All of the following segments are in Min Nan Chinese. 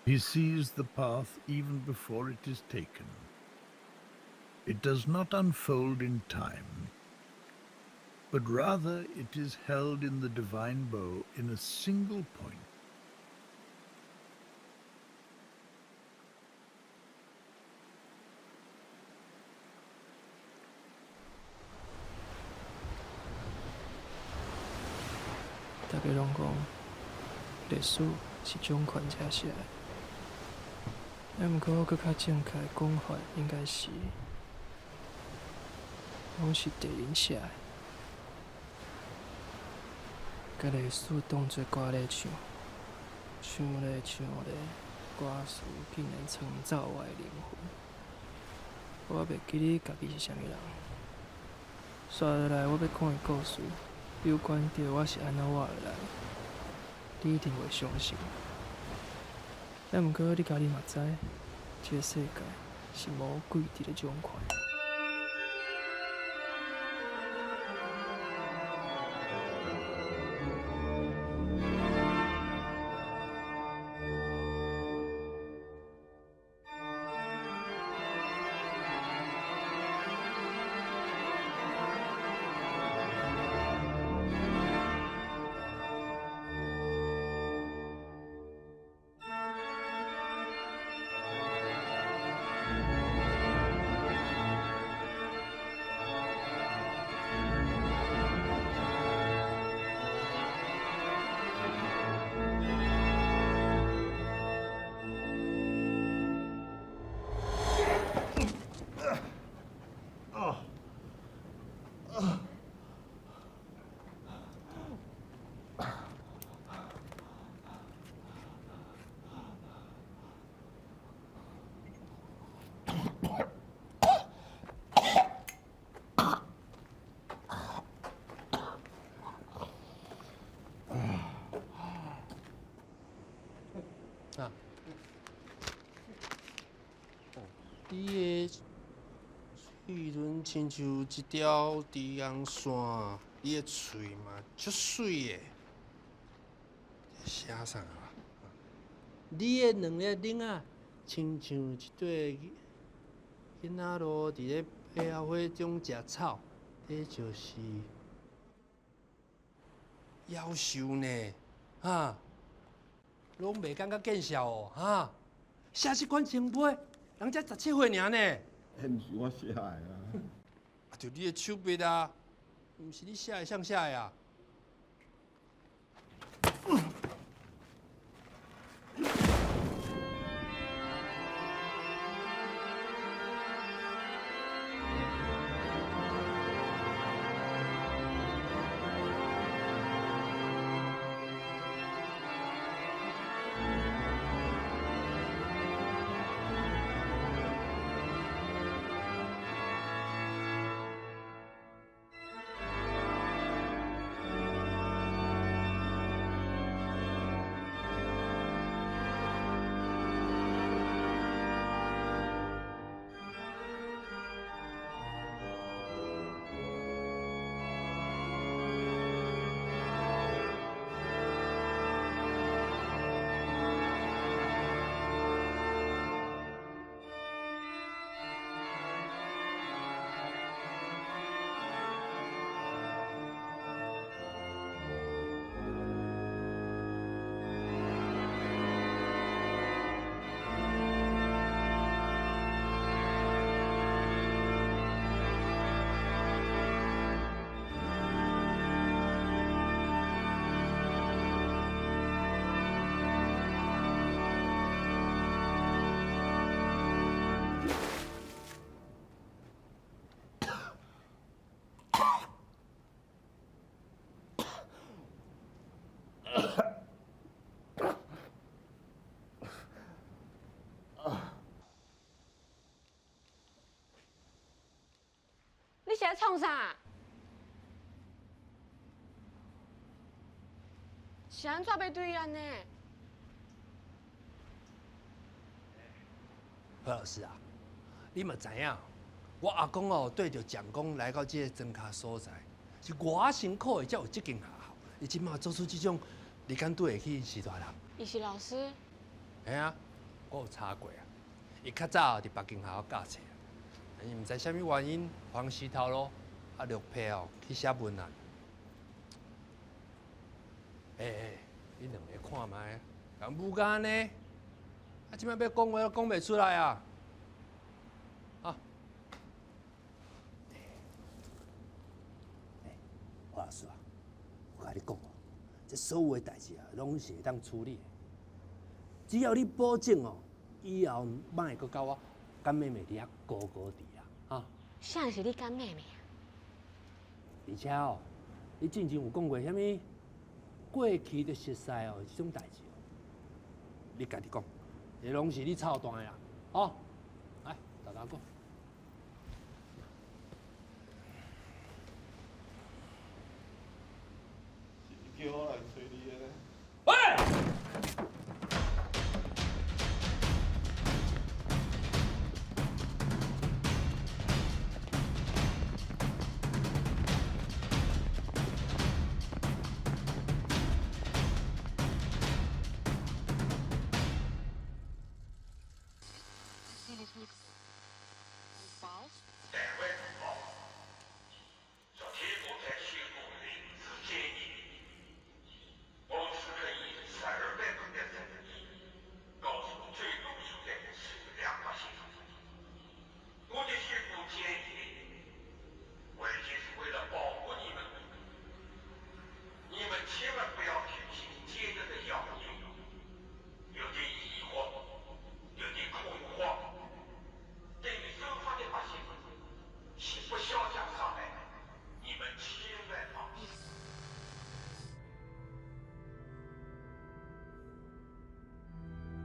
He sees the path even before it is taken. It does not unfold in time, but rather it is held in the divine bow in a single point. 大家攏講歷史是掌權者寫的，抑毋過閣較正確的講法應該是，攏是敵人寫的。共歷史當做歌咧唱，唱咧唱咧，歌詞竟然創造我的靈魂。我袂記得家己是啥物人，紲落來我欲講的故事，有關著我是按怎活落來，你一定袂相信。抑毋過你家己嘛知，這个世界是魔鬼佇咧掌權。啊！你的喙唇親像一條豬紅線，你的喙嘛足媠的。寫啥啊？你的兩个奶仔親像一對囡仔路佇咧百合花中食草，這就是夭壽呢，哈！攏袂感覺見笑哦，哈！寫這款情批，人才17歲爾呢。彼毋是我寫的啊。啊，就你的手筆啊，毋是你寫的，誰寫的啊？咧创啥？是按怎欲对伊按呢？何老师啊，你嘛知影，我阿公哦缀著蒋公来到这个庄跤所在，是偌辛苦的才有这间学校。伊这马做出这种，你敢对得起𪜶序大人？伊是老师。嘿啊，我有查过啊，伊较早伫别间学校教册，但是毋知啥物原因，予人死头路，啊落魄哦去写文案。欸欸，你两个看覓，人母甲按呢？啊，这摆欲讲话都讲袂出来啊！啊！欸，何老师啊，我共你讲哦，这所有的代志啊，拢是会当处理的。只要你保证哦，以后莫阁佮我干妹妹伫遐孤孤伫啊，哈！啥是你干妹妹啊？而且哦，你进前有讲过啥物过去就熟似哦，这种代志哦，你家己讲，这拢是你操蛋的啦，哦，来，豆豆讲。是你叫我来揣你的呢？喂！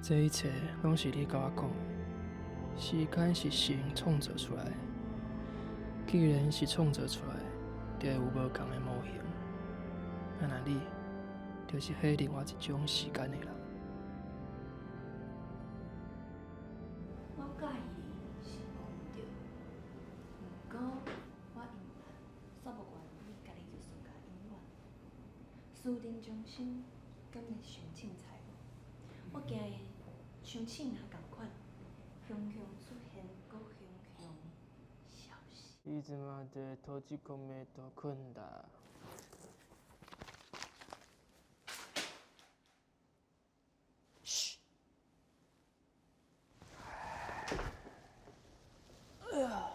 这一切拢是你共我讲的。时间是神创造出来的，既然是创造出来的，就会有无仝的模型。啊，若你就是彼另外一种时间的人。我佮意你是无毋对，毋过我犹原煞无愿意共你做输家永远。私人终身敢会伤凊彩无？我惊会伤凊也仝款，雄雄出现，阁雄雄消失。いつまで閉じ込めとくんだ。嘘。哎呀！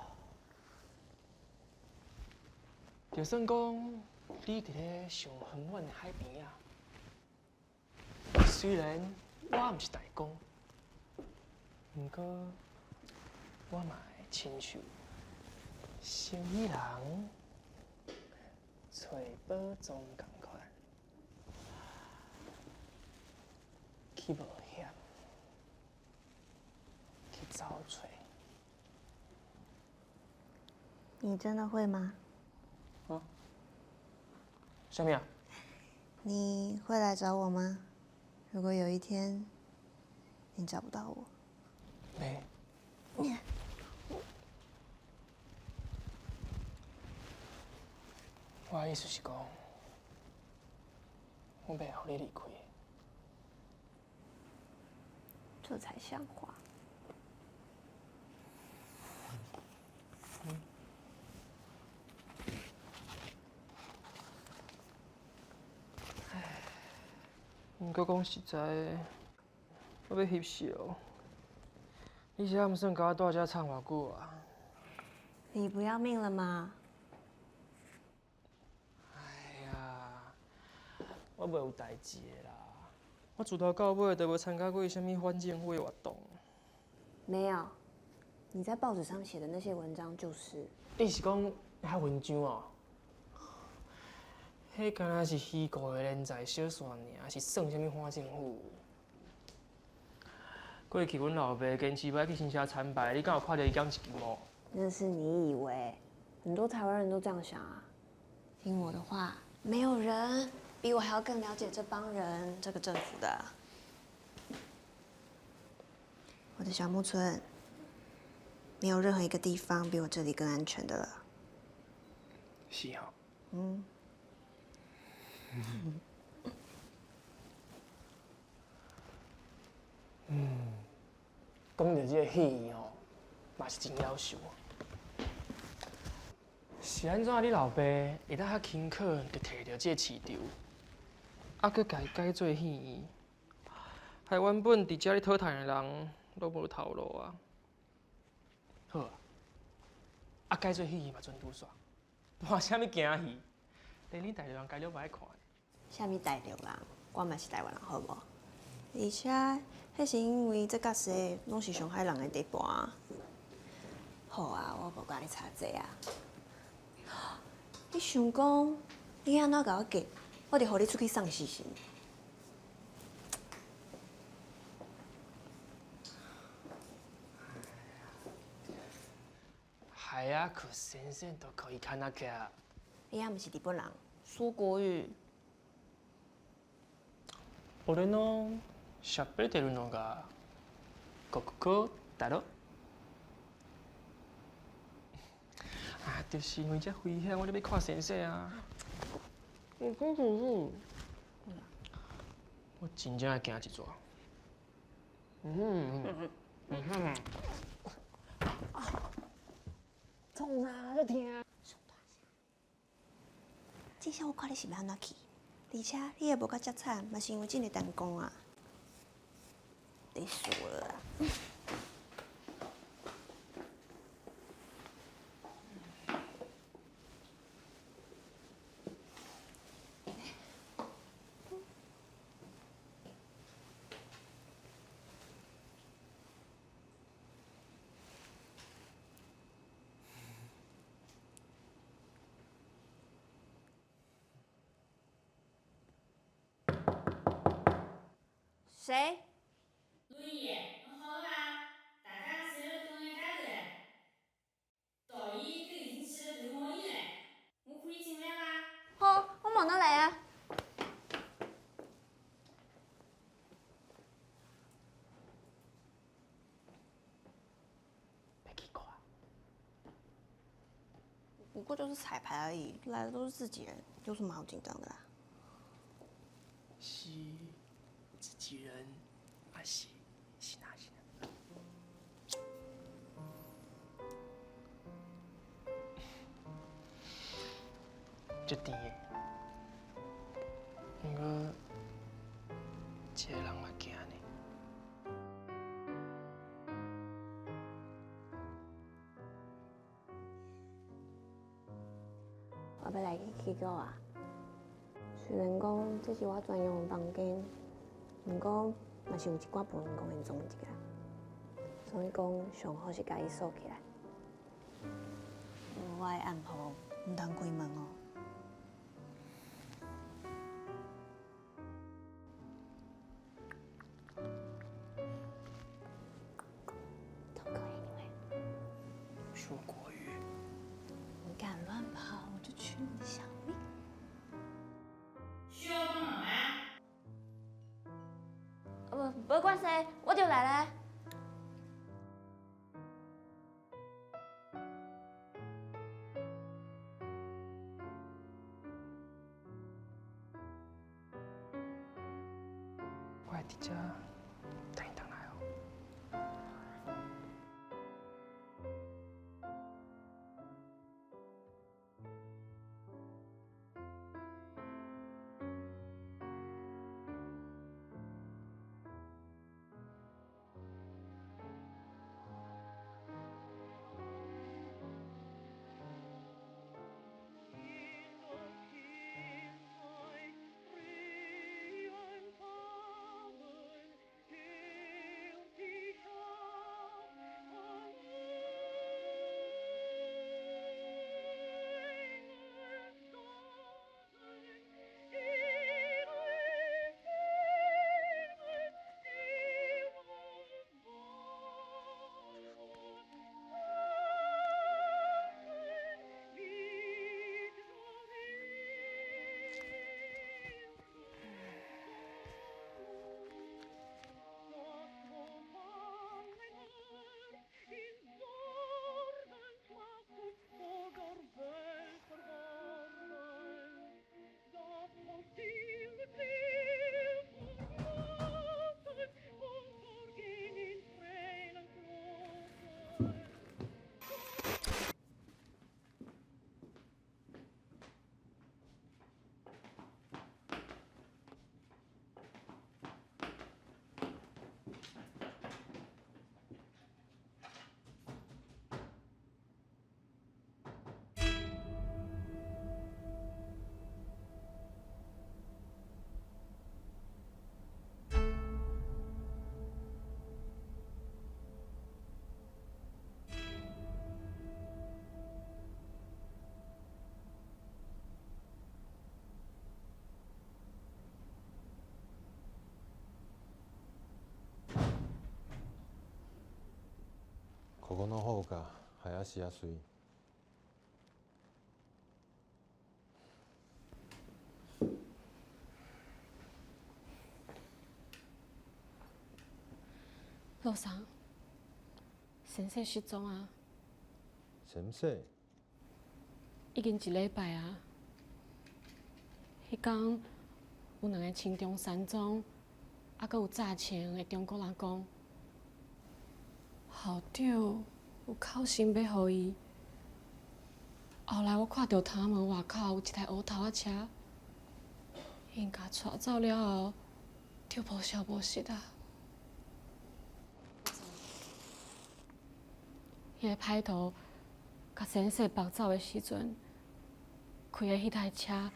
就算讲你伫咧上远远的海边仔，虽然我毋是大公，毋过我嘛会亲像生意人揣宝藏仝款，去冒险，去找揣。你真的会吗？啊？啥物啊？你会来找我吗？如果有一天你找不到我，没。我的意思是讲，我袂予你离开。这才像话。毋过讲实在的，我欲翕相，你这毋算共我蹛遮藏偌久啊？你不要命了吗？哎呀，我袂有代志的啦。我自头到尾都无参加过啥物反政府的活动。没有，你在报纸上写的那些文章就是。你是讲遐文章哦？彼敢若是虚构的连载小说尔，是算啥物反政府？过去阮老爸坚持欲去新社参拜，你敢有看著伊讲一句无？那是你以为，很多台湾人都这样想啊。听我的话，没有人比我还要更了解这帮人、这个政府的。我的小木村，没有任何一个地方比我这里更安全的了。是哦。嗯。嗯，讲到这个戏院哦，嘛是真夭寿。是按怎你老爸会当遐轻巧就提著这个市场，啊，阁共伊改做戏院，害原本伫遮咧讨趁的人拢无头路啊。好啊，啊改做戏院嘛全拄煞，换啥物惊戏？连恁大陆人家都嘛爱看。啥物大陆人？我嘛是台湾人，好无？而且，彼是因为这角色拢是上海人的地盘。好啊，我无共你插这啊。你想讲，你按怎共我夹，我就予你出去送死神。早く先生都可以看なきゃ。你也毋是日本人，说国语。俺の喋ってるのが国語だろ？啊，就是因为这危险，我就欲看先生啊。我讲我真正会惊一逝。嗯嗯嗯。创啥？这疼！这下我看你是欲按怎去，而且你会无甲遮惨，嘛是因为这个成功啊。你输了啦！谁？如意，侬好了吗？大家侪辣等一家头唻。导演都已经去了投毛衣了，我可以进来吗？好，我马上来啊。别去看。不过就是彩排而已，来的都是自己人，有什么好紧张的啦？是自己人，还是是哪是哪？足甜的，毋过一个人嘛惊呢。我欲来去起脚啊！虽然讲这是我专用的房间，毋过嘛是有一寡不能讲的踪迹啦。所以讲，上好是共伊锁起来。我的暗号毋通开门哦。都可以，你会。说国语。你敢乱跑，我就取你的小命。需要帮忙吗？啊无，无关系，我就来了。我会伫遮等伊转来哦。ココの方が生やしやすい。老师，先生失踪啊！先生？已经一礼拜啊。彼工有两个穿中山装，啊，阁有早穿的中国人讲，校长有口信欲予伊。后来我看著窗门外口有一台乌头仔车，𪜶共带走了后，就无消无息啊。彼个歹徒共先生绑走的时阵，开的彼台车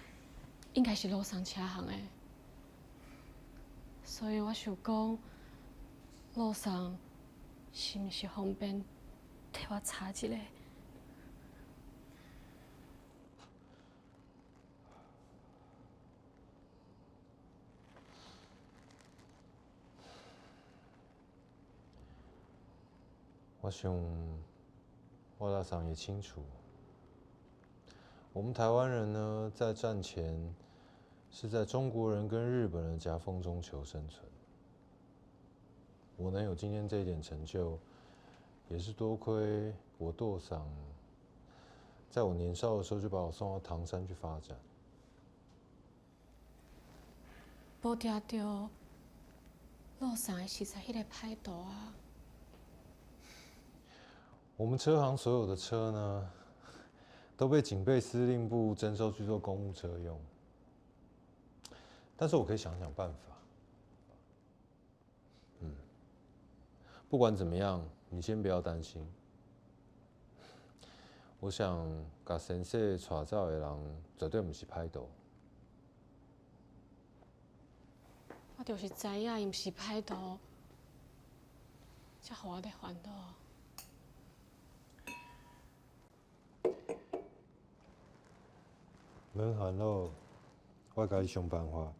应该是路上车行的，所以我想讲，路上是毋是方便替我查一下？我想，我大嫂也清楚，我们台湾人呢，在战前是在中国人跟日本人夹缝中求生存。我能有今天这一点成就，也是多亏我舵桑，在我年少的时候就把我送到唐山去发展。无定著路上的是在彼个歹徒啊。我们车行所有的车呢，都被警备司令部征收去做公务车用。但是我可以想想办法。不管怎么样，你先不要担心。我想，共先生带走的人绝对毋是歹徒。我就是知影伊毋是歹徒，才予我咧烦恼。免烦恼，我共你想办法。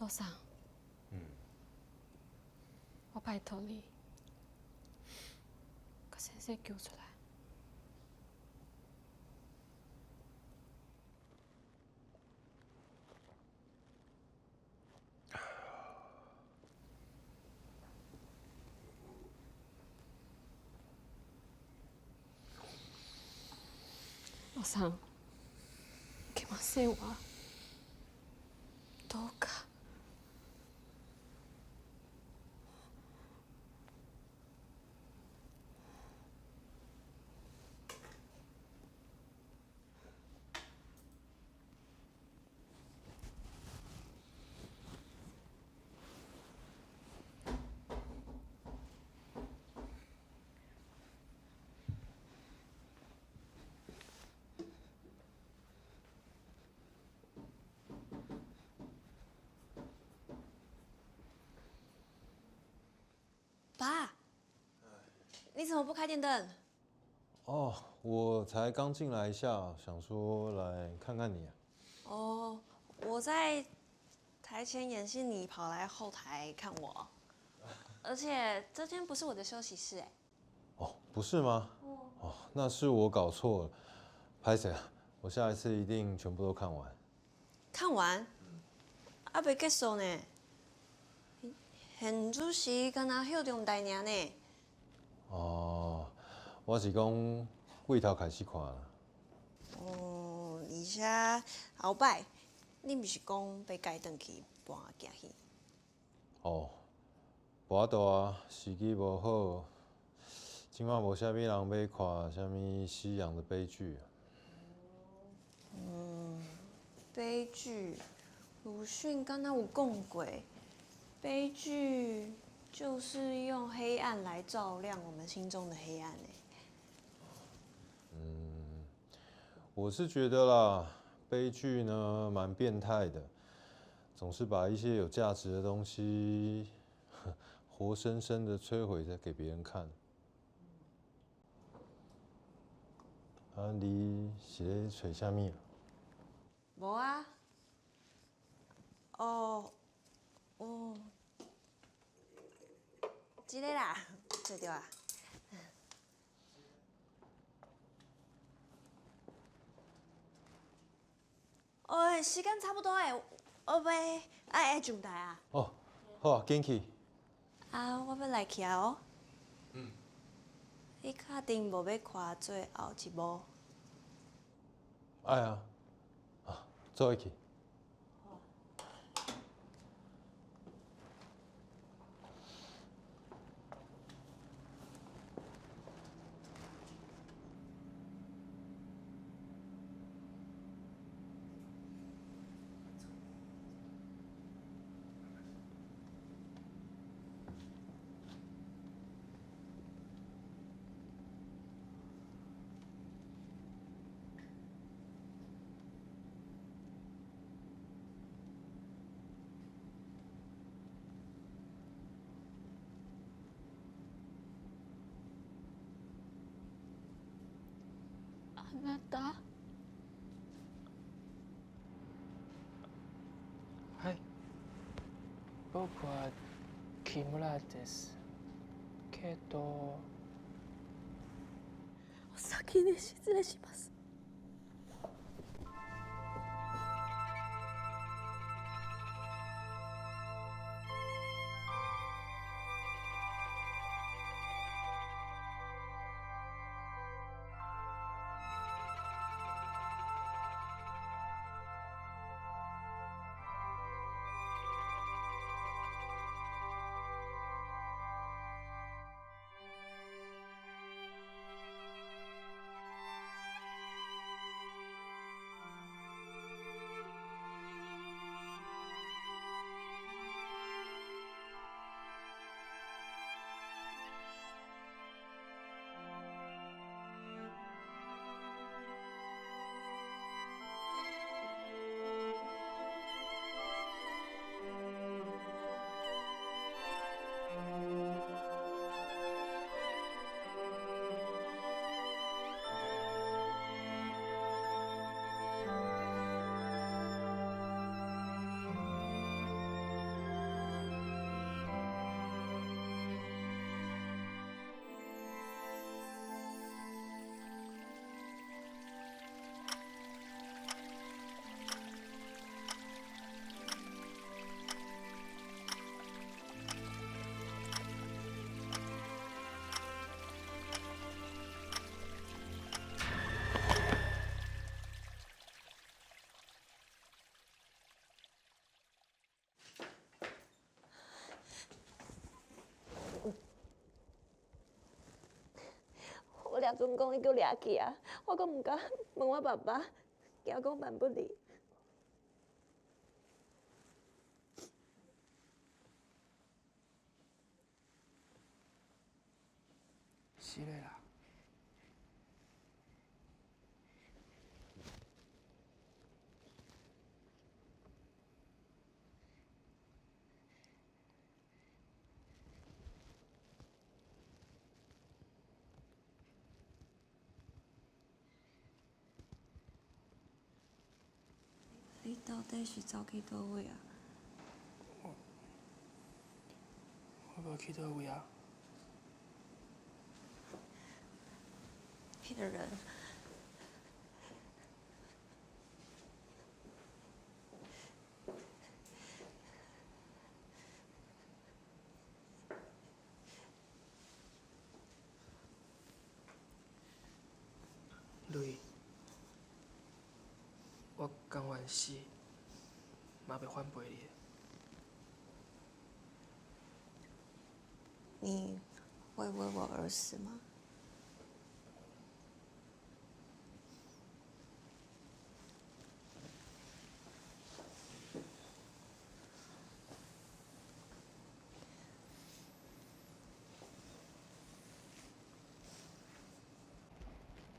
老师，我拜托你，共先生救出来。老师，给我说话，どうか。爸，你怎么不开电灯？哦，我才刚进来一下，想说来看看你啊。哦，我在台前演戏，你跑来后台看我。而且这间不是我的休息室哎。哦，不是吗？哦，那是我搞错了，拍谢啊，我下一次一定全部都看完。看完？还袂结束呢。现主时敢若歇中台尔呢。哦，我是讲对头开始看啦。哦，而且后摆你毋是讲欲共伊转去搬行戏？哦，无法度啊，时机无好，这摆无啥物人欲看啥物西洋的悲剧。悲剧，鲁迅敢若有讲过，悲剧就是用黑暗来照亮我们心中的黑暗欸。我是觉得啦，悲剧呢蛮变态的，总總是把一些有價值的東西，活生生的摧毀在給別人看。啊，你是咧揣啥物啊？無啊。哦，哦，這个啦，揣著啊。哦，時間差不多欸，我欲愛上台啊。哦，好啊，緊去。啊，我欲來去啊哦。嗯。你確定無欲看最後一幕？愛啊，啊，做伙去。あなた。はい。僕は木村です。けど。お先に失礼します。我掠准講你閣掠去啊！我閣毋敢問我爸爸，驚講萬不利。是的啦。你到底是走去佗位啊？我無去佗位啊。彼个人。雷，我甘願死，嘛袂反背你。你會為我而死嗎？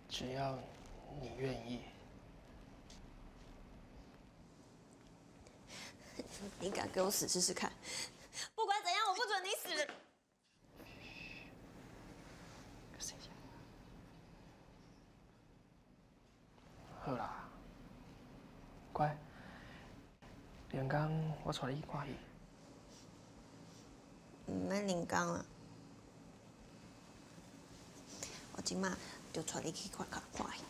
只要你願意。你敢給我死試試看？不管怎樣，我不准你死！好啦，乖，明工我帶你去看戲。毋免零工啦，我這馬就帶你去看看戲。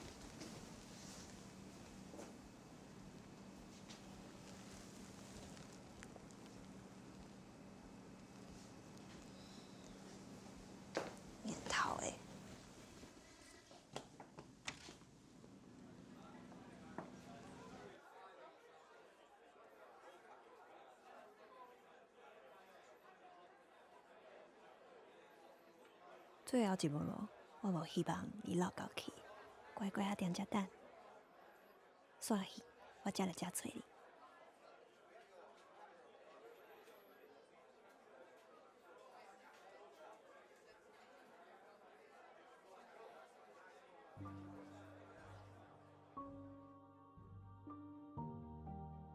面頭的。最後一幕咯，我無希望你老到去，乖乖仔踮遮等。散戲，我才來遮揣你。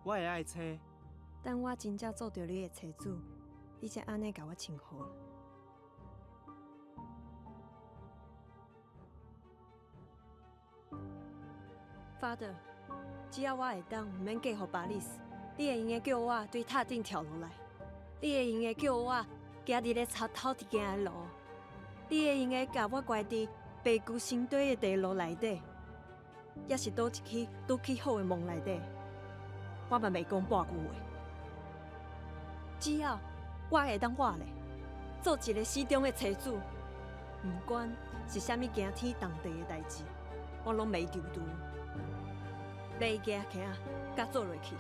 我會愛妻。等我真正做著你的妻子，你才按呢共我稱呼。Father，只要我會當，毋免嫁予巴里斯，你會用得叫我對塔頂跳落來，你會用得叫我行佇咧賊頭佇行的路，你會用得共我關佇白骨成堆的地牢內底，抑是佗一去拄起好的夢內底，我嘛袂講半句話。只要我會當活咧，做一个死忠的妻子，毋管是啥物驚天動地的代誌，我攏袂躊躇。袂驚行，佮做落去。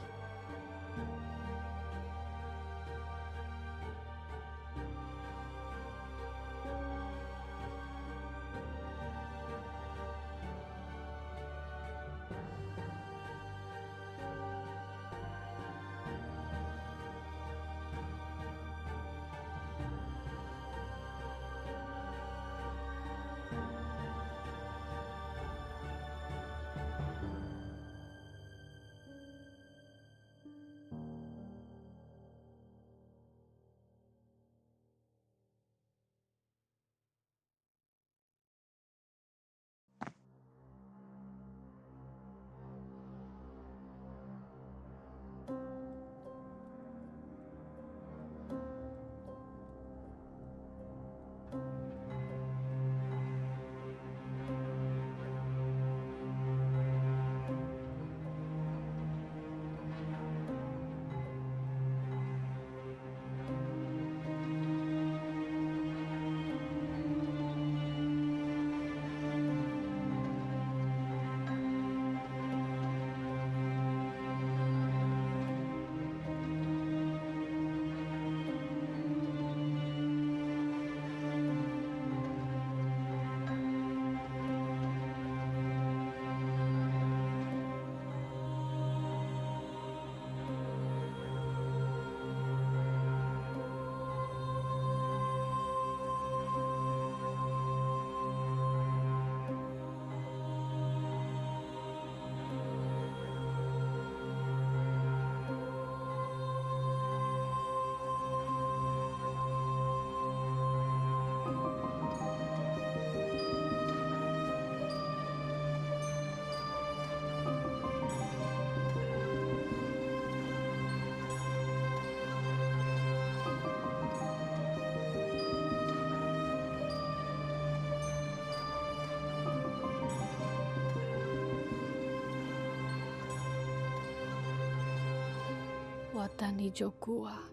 我等你足久啊！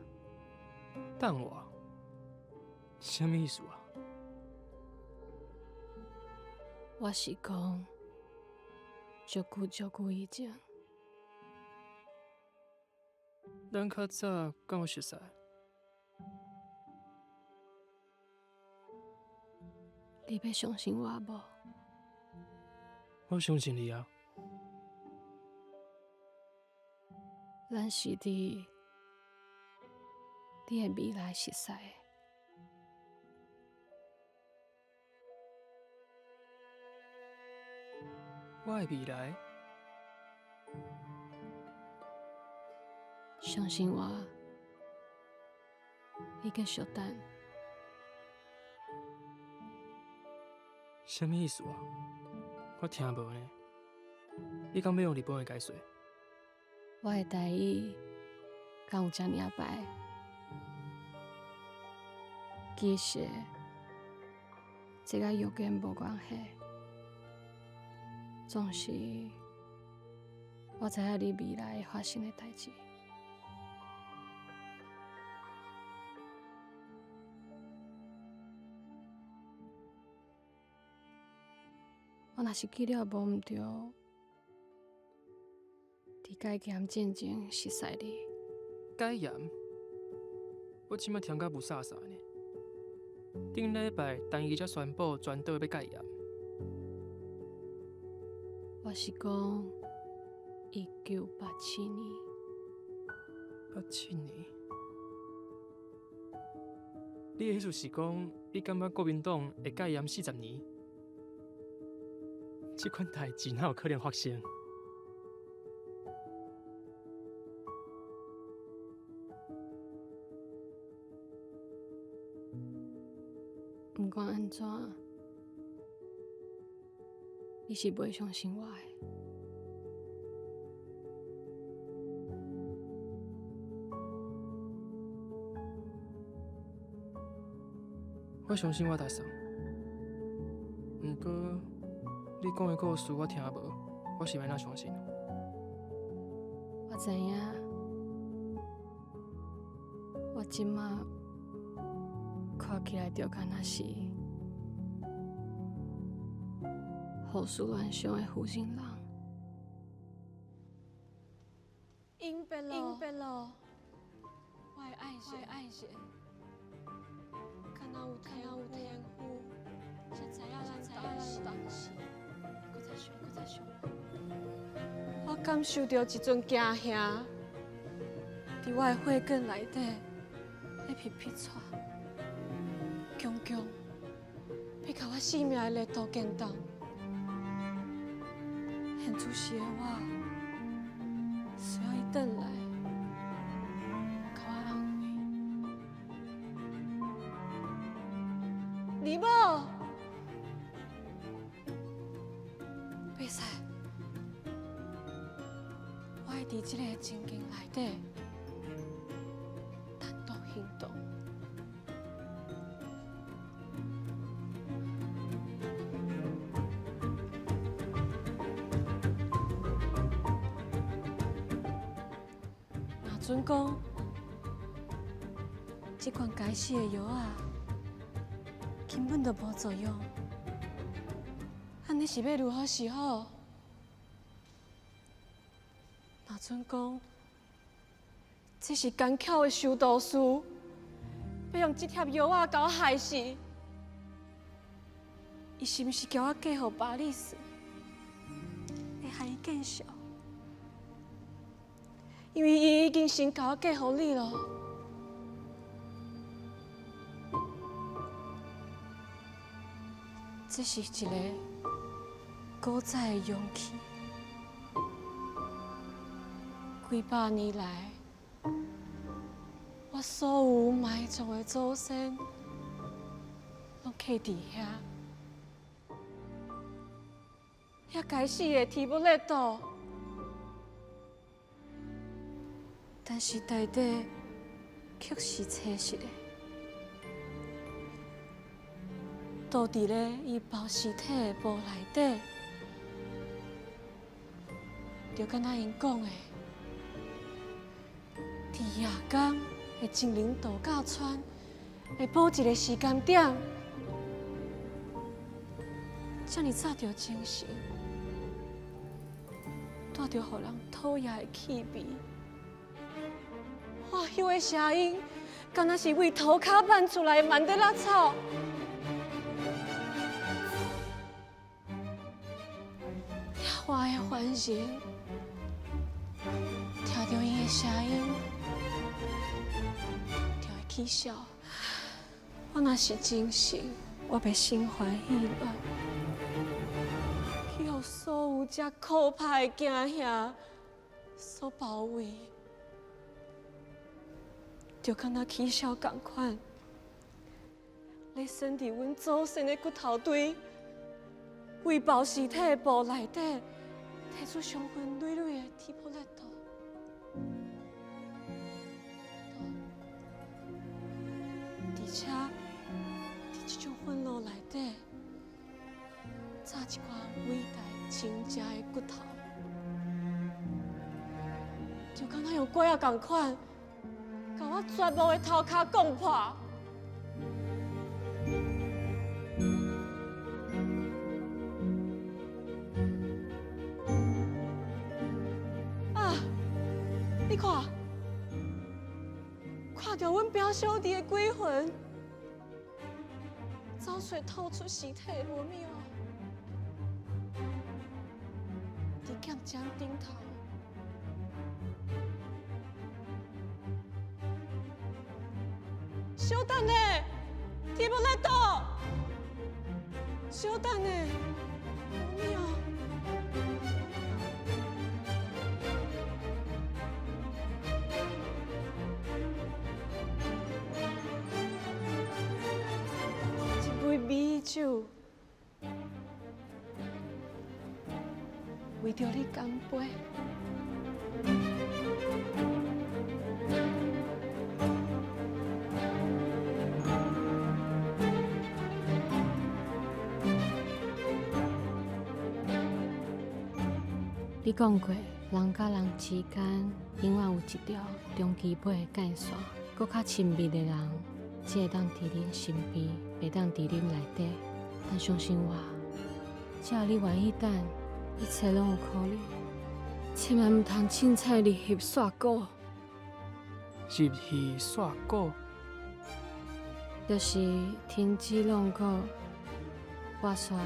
等我？啥物意思啊？我是講，足久足久以前。咱較早敢有熟似？你欲相信我無？我相信你啊。咱是佇你的未來熟似的。我的未來？相信我，你继续等。啥物意思啊？我听无呢。你敢欲用日本话解说？我的台语敢有遮尔仔歹？其实，这佮药见无关系。总是我知影你未来会发生的代志。我若是记了无毋对，伫解严进前熟似你。解严？我这摆听甲雾煞煞呢。顶礼拜陈仪才宣布全岛欲解严。我是讲1987年。87年？你的意思是讲，你感觉国民党会解严40年？这款代志哪有可能发生？毋管按怎，你是袂相信我的。我相信我大嫂，毋过你讲的故事我听无，我是欲按怎相信？我知影，我这马看起来就敢若是胡思乱想的负心人。永别咯，永别咯，我的爱情，爱情，敢若有天赋，才知影咱当时，阁再想，阁再想。我感受到一阵惊吓，伫我的血管内底咧皮皮掣，强强，欲共我性命的力度牵动。现此时的我，需要伊转来，共我安慰。二某，袂使，我会伫这个情境内底单独行动。若准讲，这款该死的药仔根本就无作用，按呢是欲如何是好？若准讲，这是艰巧的修道士，欲用这帖药仔共我害死，伊是毋是叫我嫁予巴里斯，会害伊见笑？因为伊已经先共我嫁予你咯。这是一个古早的勇气。几百年来，我所有埋葬的祖先，拢刻伫遐。遐该死的提布勒岛，但是大地却是青色的，倒伫咧伊包尸体的布内底，就敢若𪜶讲的，伫夜间的精灵度假村会补一个时间点，这尔早就精神，带著予人讨厌的气味。哇，彼个声音，敢若是为涂跤漫出来的曼德拉草。我的凡人，听到伊的声音，就会起笑。我若是真心，我欲心烦意乱，去予所有这可怕的惊吓所包围。就敢若起痟仝款，咧伸伫阮祖先的骨头堆，为报尸体的布内底，提出伤痕累累的提婆勒多。而且，伫这种愤怒内底，炸一块伟大亲情的骨头，就敢若用拐仔仝款，共我绝望的头壳摃破。啊！你看，看著阮表小弟的鬼魂，走出吐出尸体的罗密欧，伫剑尖顶头。小等下，提婆勒多，小等下，罗密欧。一杯美酒，为著你干杯。你讲过，人佮人之间永远有一条长基本的界线，阁较亲密的人，只会当伫恁身边，袂当伫恁内底。但相信我，只要你愿意等，一切拢有可能。千万毋通凊彩入戏煞股。入戏煞股，就是停止弄股，我煞予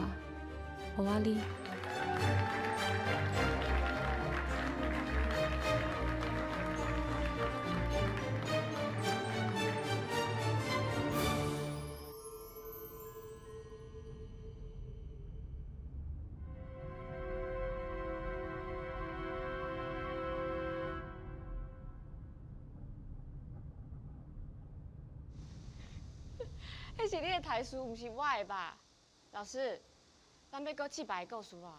我你。彼是你的台词，毋是我的吧？老师，咱欲阁试别个故事无？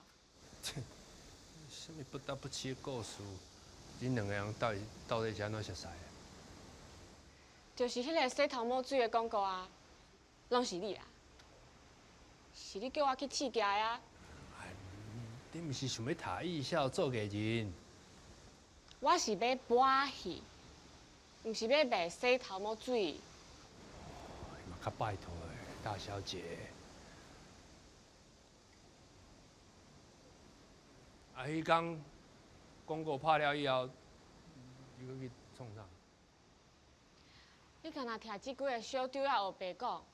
啥物不得不试的故事？恁两个人到底是按怎熟似的？就是彼个洗头毛水的广告啊，拢是你啦，是你叫我去试镜的啊。你毋是想欲读艺校做艺人？我是欲播戏，毋是欲卖洗头毛水。较拜托的，大小姐。啊，彼工广告拍了以后，你阁去创啥？你敢若听这几个小丢仔乌白讲，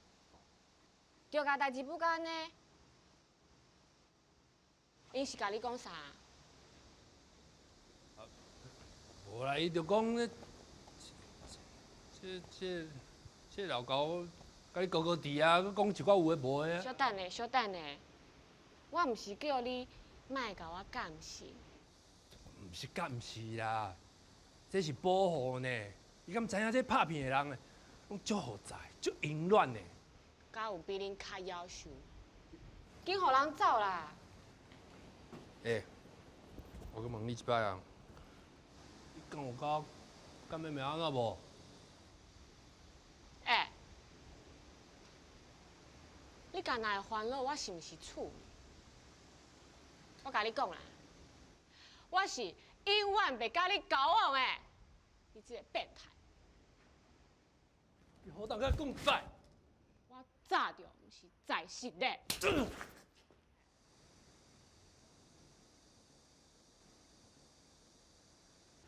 就共代志不干呢？𪜶是共你讲啥？无啦，伊就讲咧，这老狗。共你高高低啊，阁讲一寡有的无的。小等下，小等下，我毋是叫你莫共我监视。毋是监视啦，这是保护呢。你敢知影这拍片的人，拢足好在，足淫乱的。敢有比恁较夭寿？紧予人走啦！欸，我阁问你一摆啊，你敢有佮我妹妹按怎无？欸，你敢若会烦恼我是毋是处女？我共你讲啦，我是永远袂佮你交往的，你这个变态！你好当佮讲摆？我早就毋是在世的。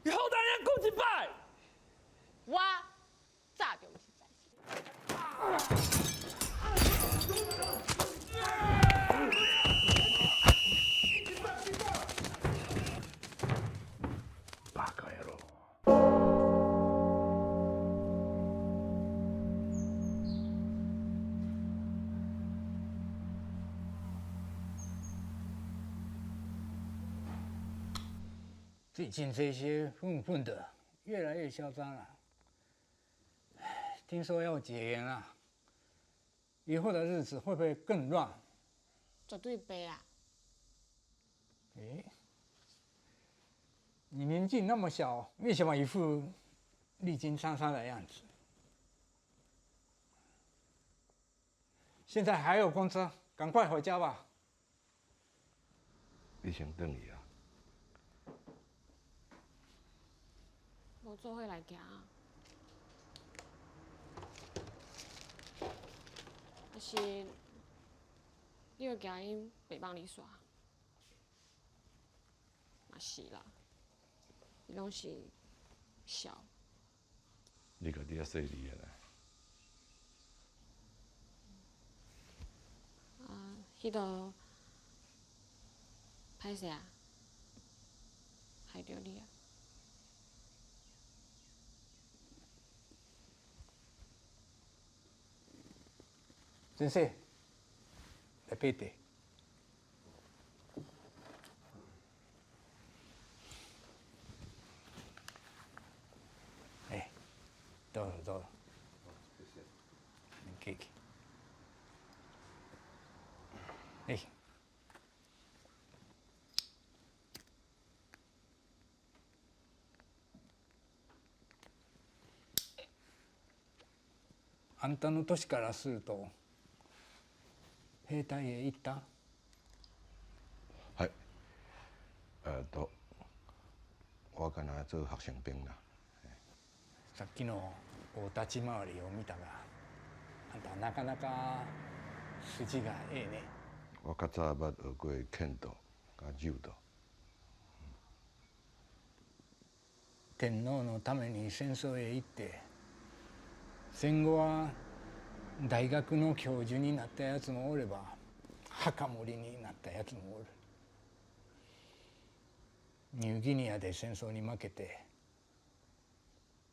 你好当遐讲一摆？我早就毋是在世。バカ野郎。最近这些混混的越来越嚣张了，聽說要解嚴啦，以後的日子會不會更亂？絕對袂啦。欸，你年紀那麼小，為什麼一副歷經滄桑的樣子？現在還有公車，趕快回家吧。你先轉去啊。無做伙來行。還是你會驚𪜶袂放你煞？嘛是啦，伊攏是笑。你家己較細膩的啦。啊，彼度歹勢啊，害著你啊。先生，來杯茶。哎，到了到了，你客氣。哎，あんたの年からすると兵隊へ行った？はい。我敢若做學生兵啦。さっきの大立ち回りを見たが、あんたなかなか筋がええね。我較早捌學過剣道、佮柔道。天皇のために戦争へ行って、戦後は大学の教授になったやつもおれば、墓守になったやつもおる。ニューギニアで戦争に負けて、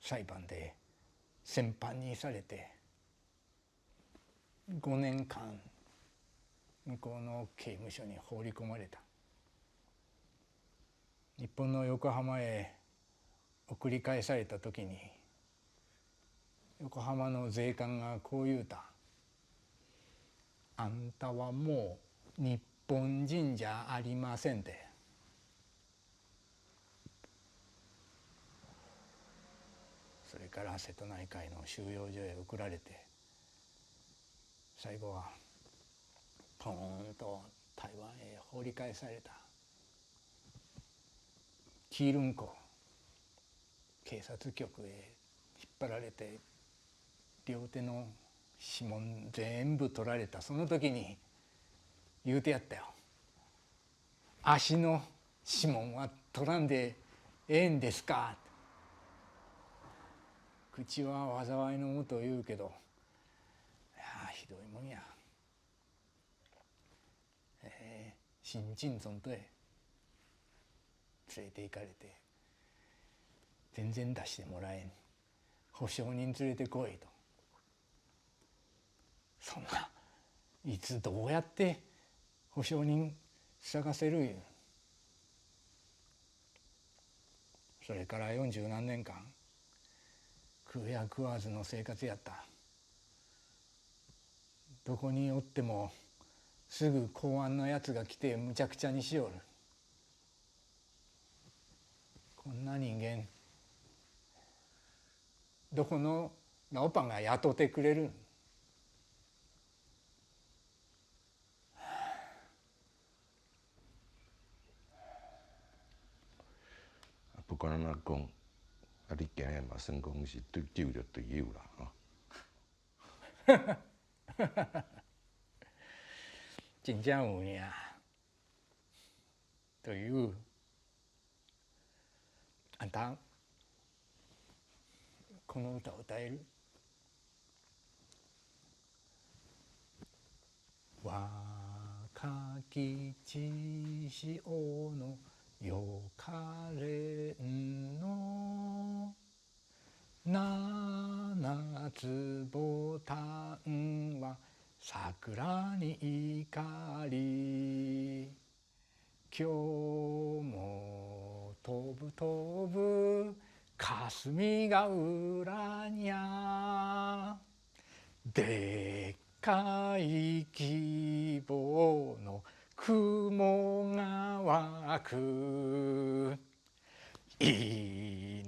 裁判で戦犯にされて、5年間向こうの刑務所に放り込まれた。日本の横浜へ送り返された時に、横浜の税関がこう言うた。あんたはもう日本人じゃありませんて。それから瀬戸内海の収容所へ送られて、最後はポーンと台湾へ放り返された。キールン湖警察局へ引っ張られて、両手の指紋全部取られた。その時に言うてやったよ。足の指紋は取らんでええんですか。口は災いのもと言うけど、いやひどいもんや。新鎮村とへ連れて行かれて、全然出してもらえん。保証人連れてこいと。そんないつどうやって保証人探せるいう。それから40何年間食うや食わずの生活やった。どこにおってもすぐ公安のやつが来てむちゃくちゃにしよる。こんな人間どこの老板が雇ってくれるん。不管按怎講，啊，你今日嘛算講是對救著隊友啦，吼。真正有影，隊友，あんたこの歌歌える？若き血潮のよかれんの七つボタンは桜に怒り、今日も飛ぶ飛ぶ帰霞ヶ浦にゃでっかい希望の雲が湧く。命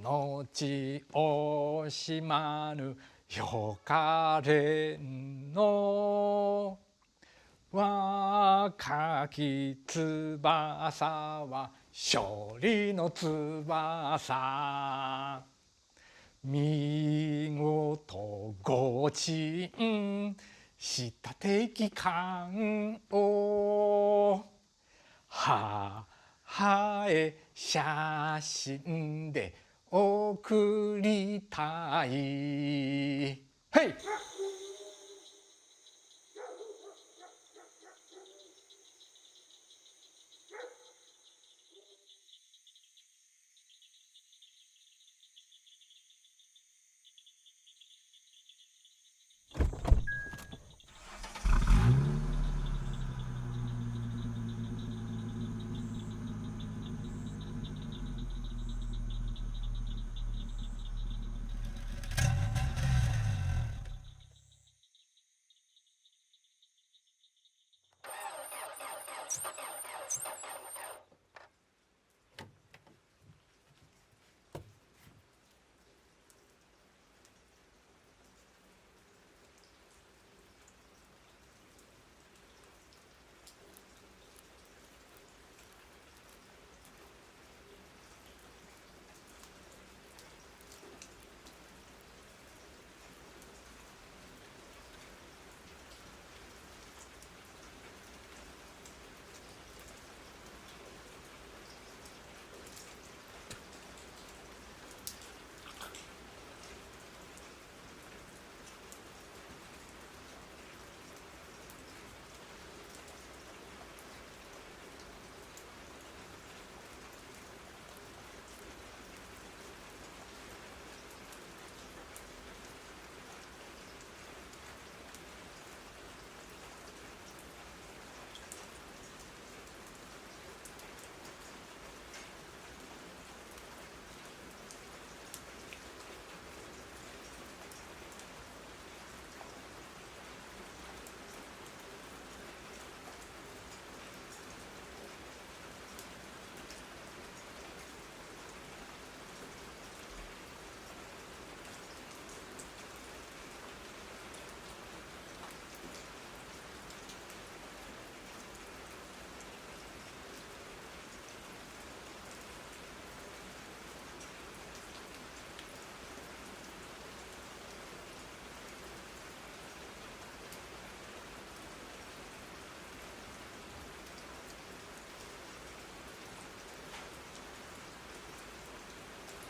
惜しまぬよかれんの若き翼は勝利の翼。見事ご鎮した敵艦を母へ写真で送りたい。嘿！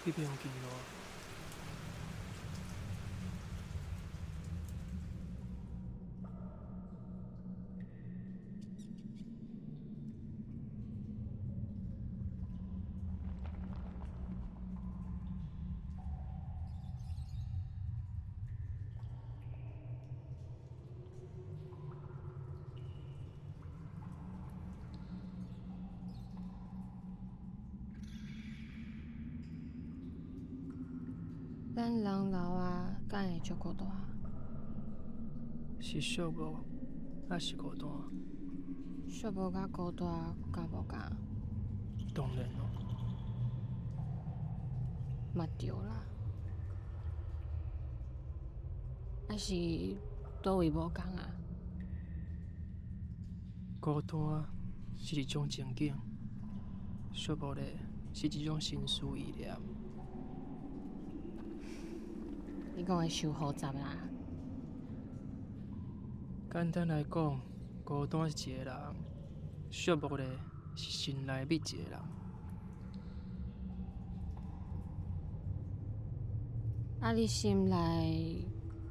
你不用紧咯。咱人老啊，敢会足孤单？是寂寞，抑是孤单？寂寞佮孤单敢无仝？当然咯。嘛对啦。啊是佗位无仝啊？孤单是一种情景，寂寞咧是一种心思意念。你讲的伤复杂啦。简单来讲，孤单是一个人，寂寞咧是心内秘一个人。啊，你心内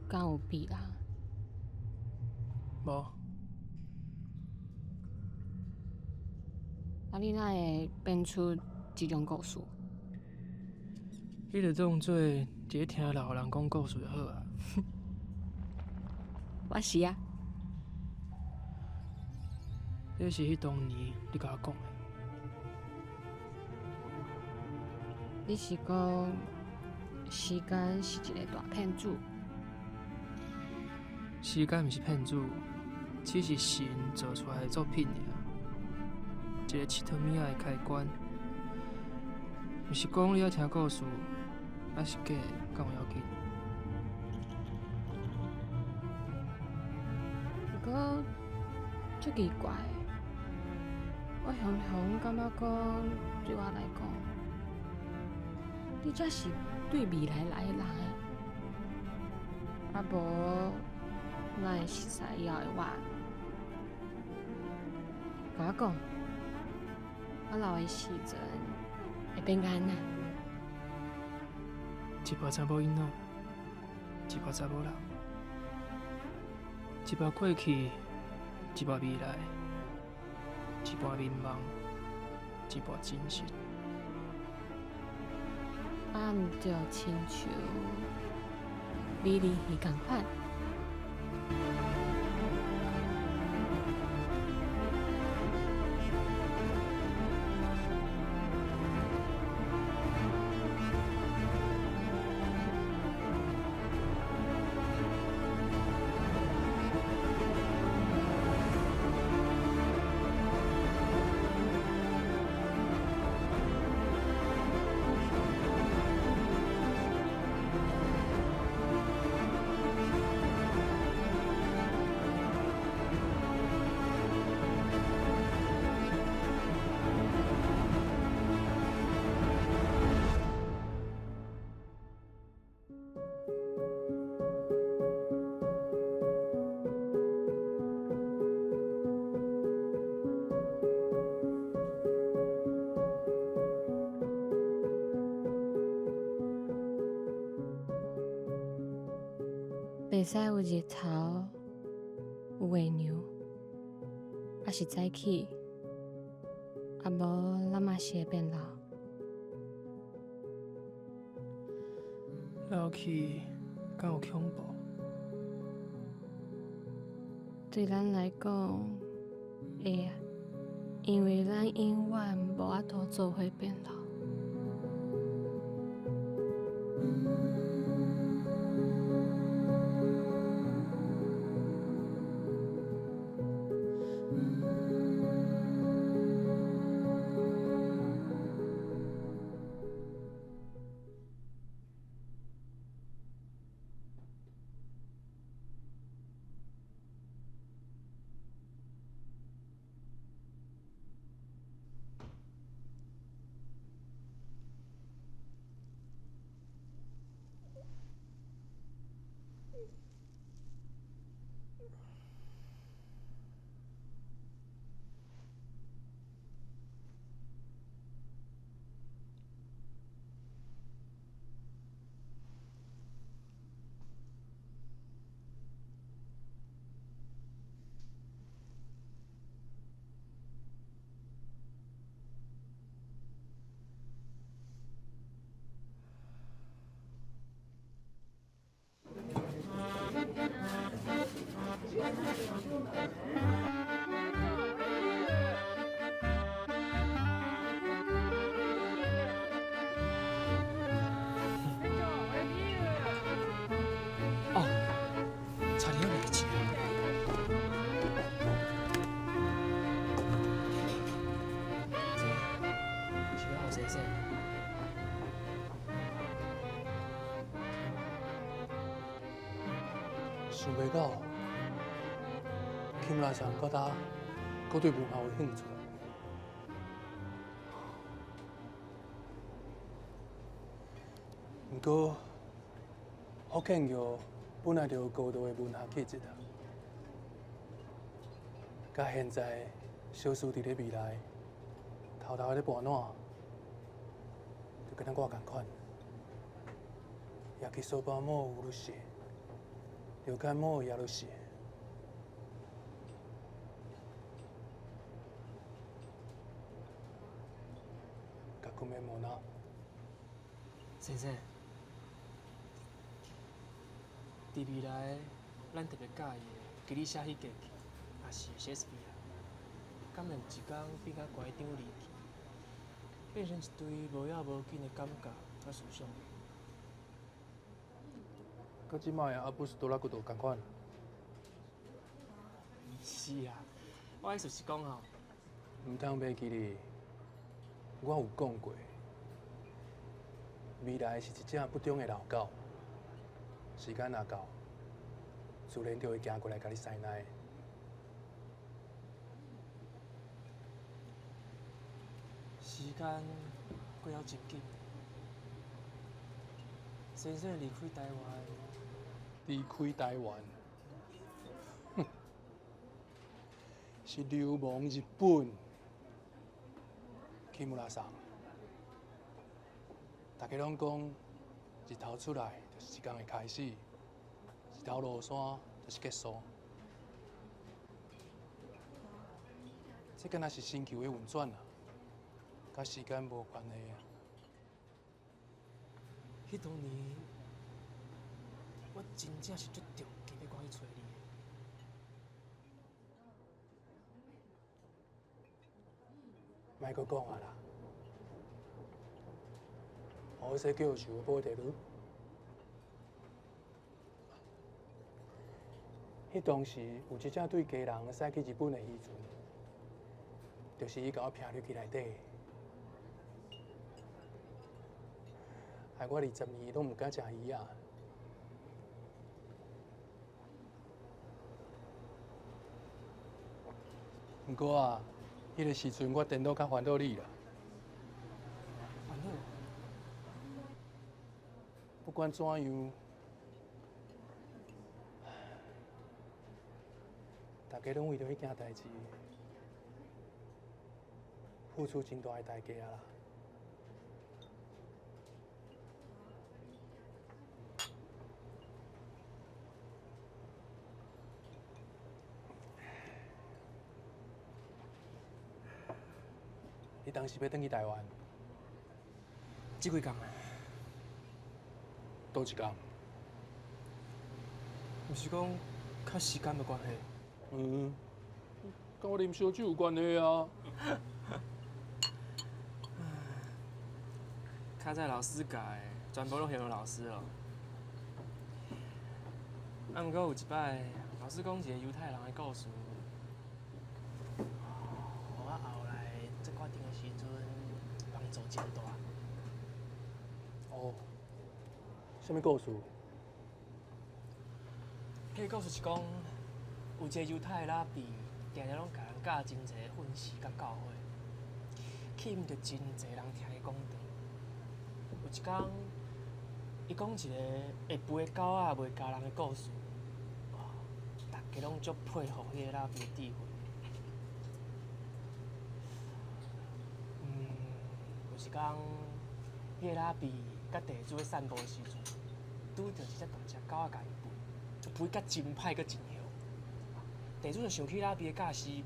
敢有秘人？无。啊，你哪会编出这种故事？你就当做一个听老人讲故事就好啊。我是啊。这是彼当年你共我讲的。你是讲时间是一个大骗子。时间毋是骗子，只是神做出来的作品尔。一个𨑨迌物仔的开关，毋是讲你爱听故事，抑是假的，敢有要紧？毋过足奇怪的，我雄雄感觉讲，对我来讲，你才是对未来来的人欸，啊无，咱会熟似以后的我？共我讲，我老的时阵会变甲按怎？一摆查某囡仔，一摆查某人，一摆过去，一摆未来，一摆眠梦，一摆真实。啊，毋就亲像美人鱼仝款。袂使有日头，有月娘，抑是早起，啊无咱嘛是会变老。老去敢有恐怖？对咱来讲，会啊，因为咱永远无法度做伙变老。哦，差点袂记。这是要予先生。想袂到，金拉桑到今，阁对文学有兴趣。毋过，福建玉本来就有高度的文学气质啊，佮现在消失伫咧未来，偷偷咧跋烂，就敢若我仝款。焼きそばも売るし，旅館もやるし。革命もな。先生，伫未来，咱特别佮意的吉利写戏剧，也是莎士比亚，敢会有一天变甲乖张离去，变成一堆无要无紧的感觉佮思想？佮這擺的阿布斯多拉古道仝款。是啊，我意思是講吼，毋通袂記得，我有講過，未來是一隻不忠的老狗，時間若到，自然就會行過來共你師奶。時間過了真緊，先生離開台灣，離開台灣，是流亡日本，去木拉桑。大家攏講，日頭出來就是一天的開始，日頭落山就是結束。這敢若是星球的運轉啊，佮時間無關係啊。彼當年，我真正是足著急欲趕去揣你的。莫閣講啊啦，予我說教授報地無？彼當時有一隻對家人駛去日本的漁船，就是伊共我聘入去內底。害我20年攏毋敢食魚仔。毋過啊，彼個時陣我顛倒較煩惱你啦。煩惱？不管怎樣，大家攏為著彼件代誌，付出真大的代價啊啦。你當時欲轉去台灣？這幾工啊？佗一工？毋是講佮時間無關係？嗯，佮我啉燒酒有關係啊。較早老師教的，全部攏形容老師咯。啊，毋過有一擺，老師講一個猶太人的故事，予我後來做決定的時陣幫助真大。哦，啥物故事？彼個故事是講，有一個猶太的拉比，定定攏共人教真濟訓示佮教誨，吸引著真濟人聽伊講道。有一工，伊講一個會吠的狗仔袂咬人的故事，大家攏足佩服彼個拉比的智慧。有一工，彼個拉比佮地主咧散步的時陣，拄著一隻大隻狗仔共伊吠，吠甲真歹，閣真凶。地主就想起拉比的教示，𪜶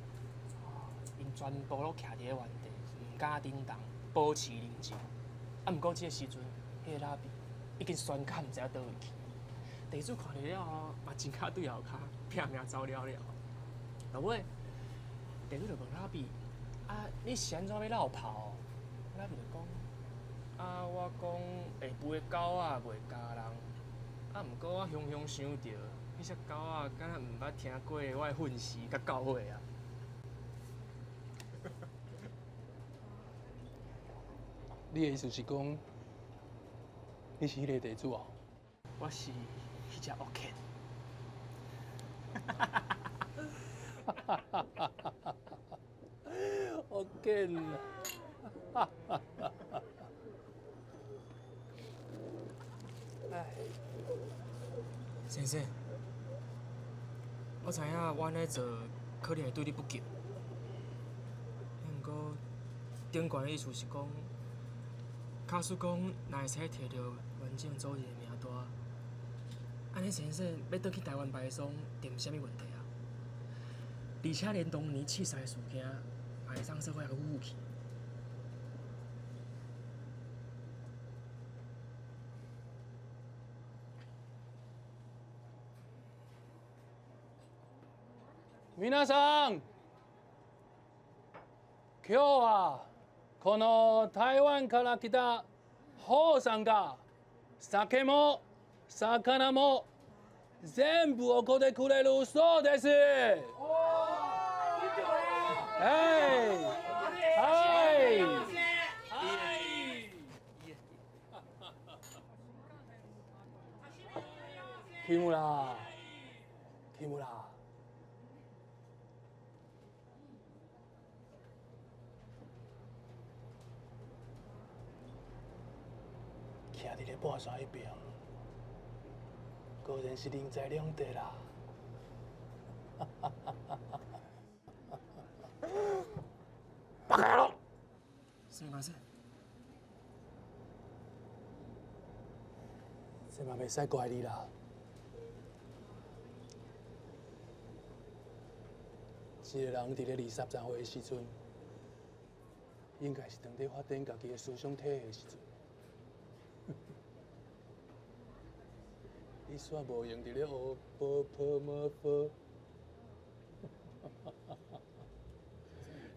全部攏徛佇咧原地，毋敢振動，保持寧靜。啊，毋過這個時陣，彼個拉比已經酸甲毋知影佗位去。地主看著了後，嘛真跤對後跤，拼命走了了。落尾，地主就問拉比：啊，你是按怎欲落跑？拉比就講：啊，我講會吠的狗仔袂咬人，啊，毋過我雄雄想著，彼隻狗仔敢若毋捌聽過我的訓示佮教誨啊。你的意思是講，你是彼個地主啊？我是彼隻惡犬。惡犬。哎，先生，我知影我按呢做可能會對你不敬，毋過頂懸的意思是講，假使講若會使摕著完整組織的名單，按呢先生欲轉去台灣白松，定毋是啥物問題啊。而且連當年刺殺的事件，嘛會當說我也有去。皆さん、今日はこの台灣から來たホウさんが酒も魚も全部怒ってくれるそうです。哎，哎，木村，木村。徛伫咧半山彼边，果然是人财两得啦！バカ野郎！すみません。这嘛袂使怪你啦。一个人伫咧23岁的时阵，应该是当咧发展家己的思想体系的时阵。你煞无闲伫咧学波波摩佛，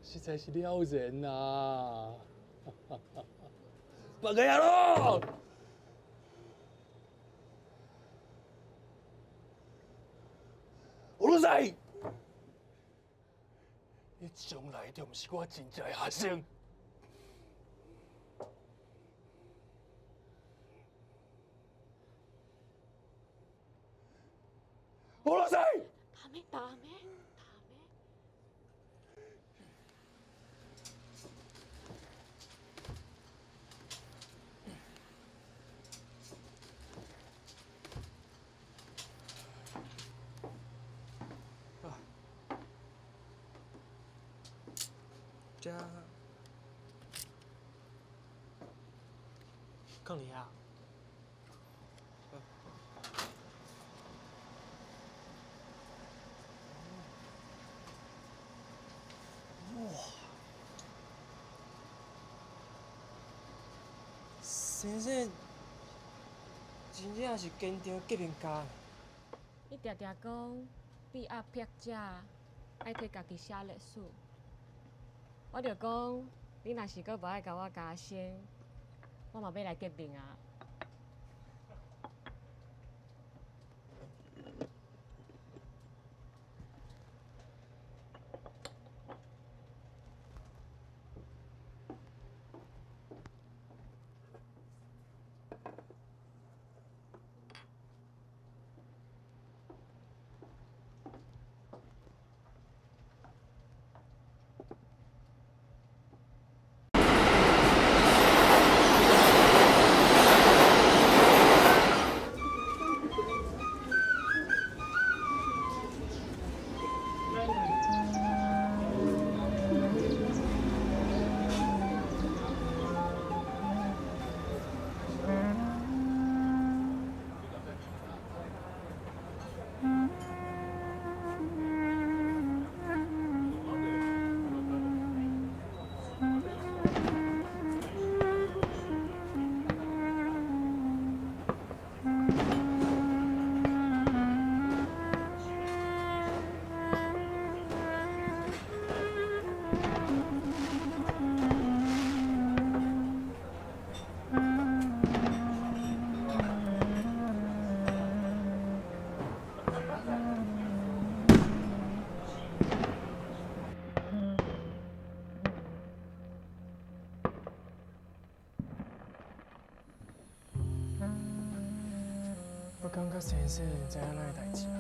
实在是了然啊！バカ野郎！うるさい！你从来就毋是我真正的学生。うるさい！ダメダメダメ。这放伫遐。哇！先生真正是坚定革命家。你定定讲被压迫者爱替家己写历史，我就讲你若是阁无爱共我加薪，我嘛欲来革命啊！我感觉先生知影咱的代志啊。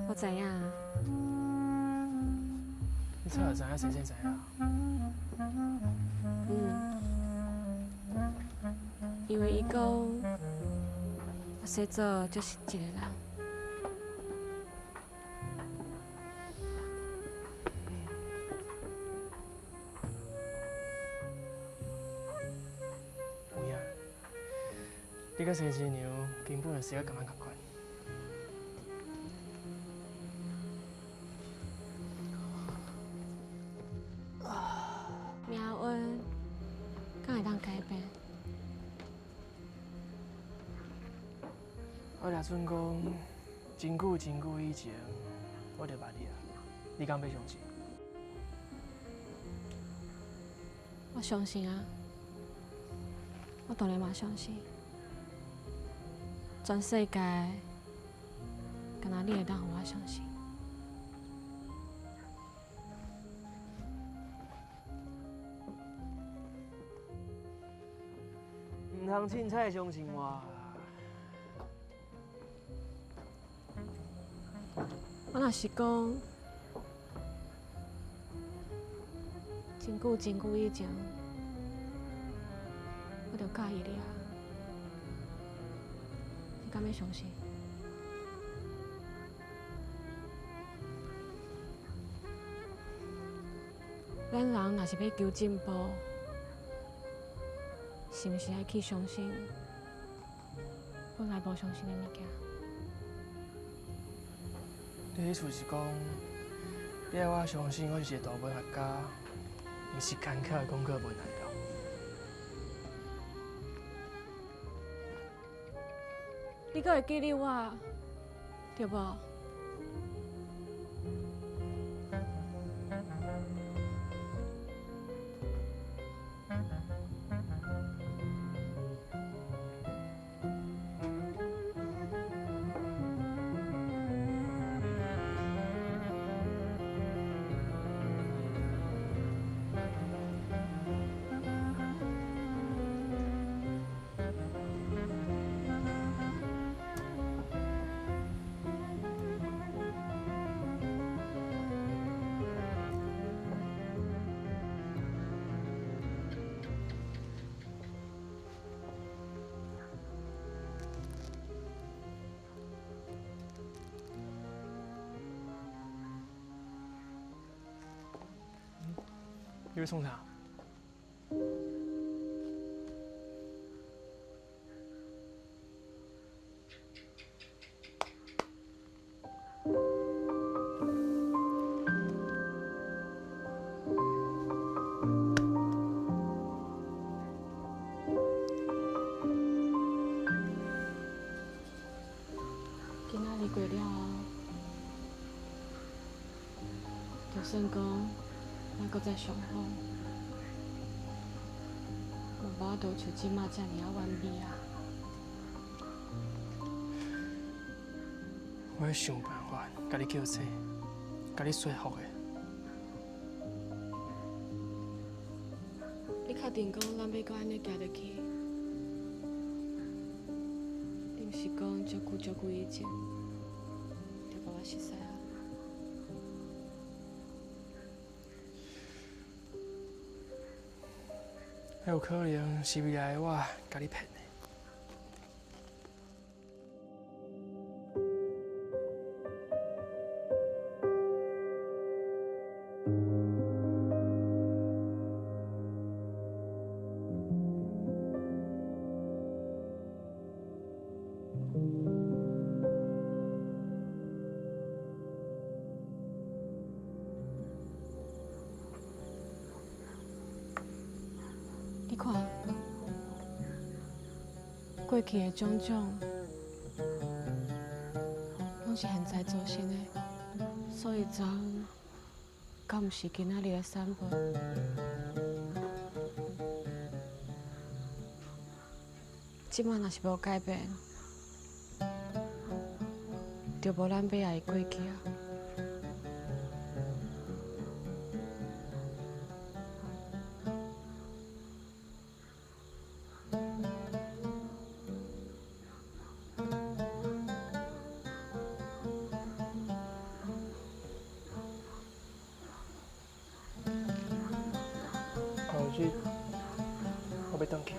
我知影。你早就知影先生知影。嗯。因为伊讲，我细做就是一个人。有影，你佮先生娘根本就生甲共款共款。命运敢会当改变？我若准讲，真久真久以前，我就捌你啊，你敢欲相信？我相信啊，我当然嘛相信。全世界，干焦你會當予我相信。毋通凊彩相信我。我若是講，真久真久以前，我就佮意你啊，你敢欲相信？咱人若是欲求進步，是毋是愛去相信本來無相信的物件？你意思是講，你愛我相信我是一个大文學家，毋是牽巧的廣告文案咯？你閣會記得我，對無？你欲創啥？今仔日過了後，就算講咱閣再相逢，嘛無法度像這馬遮爾仔完美啊！我欲想辦法，共你叫醒，共你說服的。你確定講咱欲閣按呢行落去？你毋是講足久足久以前就共我熟似啊？彼有可能是未來的我共你騙的。你看，過去的種種，攏是現在造成的，所以昨敢毋是今仔日的產物？這馬若是無改變，就無咱欲愛的過去啊！後日我欲轉去。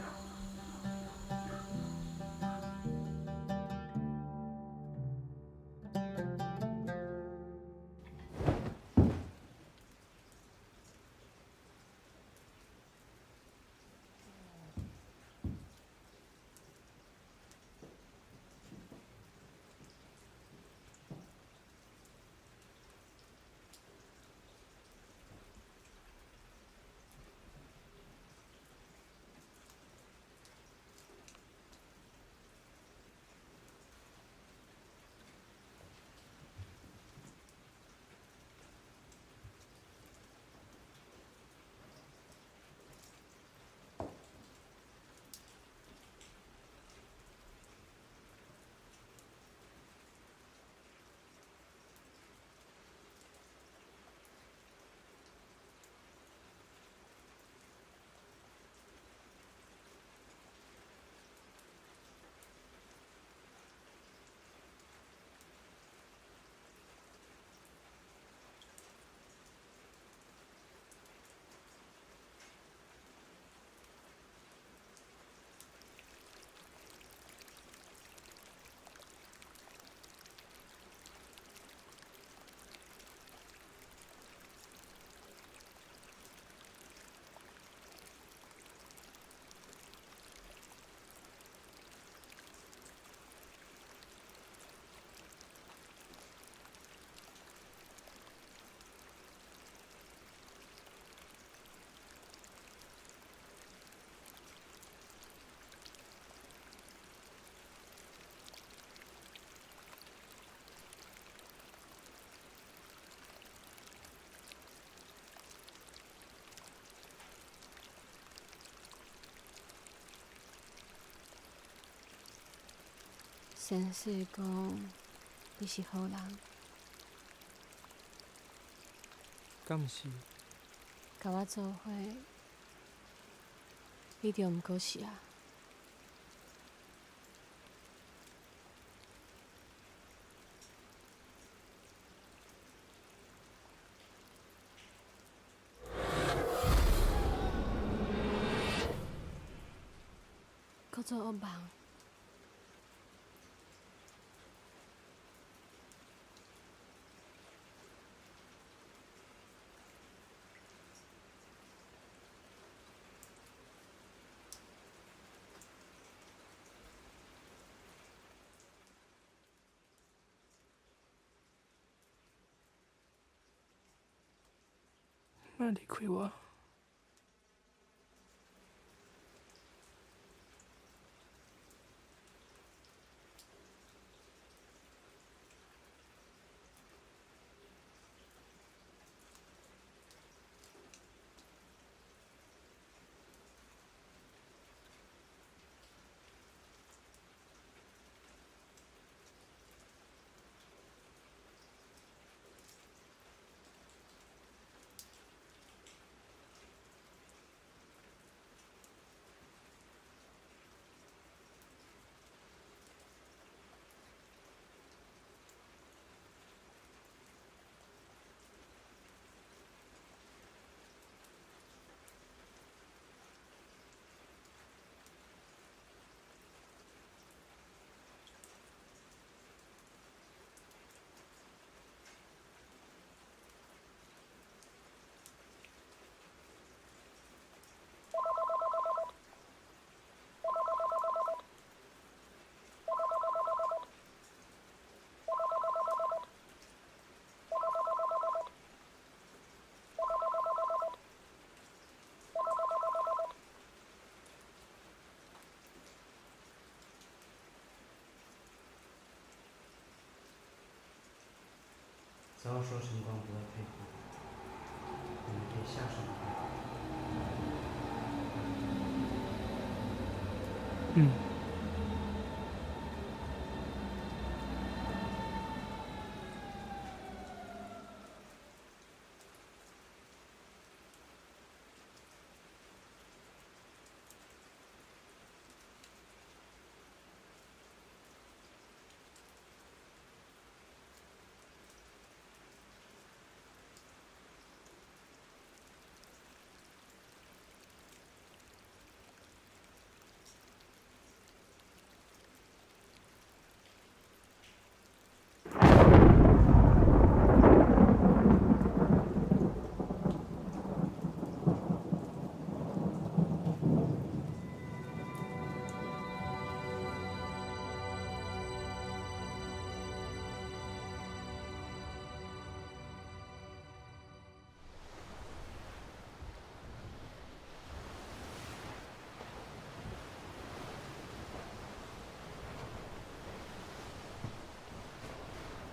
先生讲你是好人。敢毋是？共我做伙，你就毋阁是啊。阁做恶梦。莫离开我。只要说晨光不要配合，我们可以下手。嗯。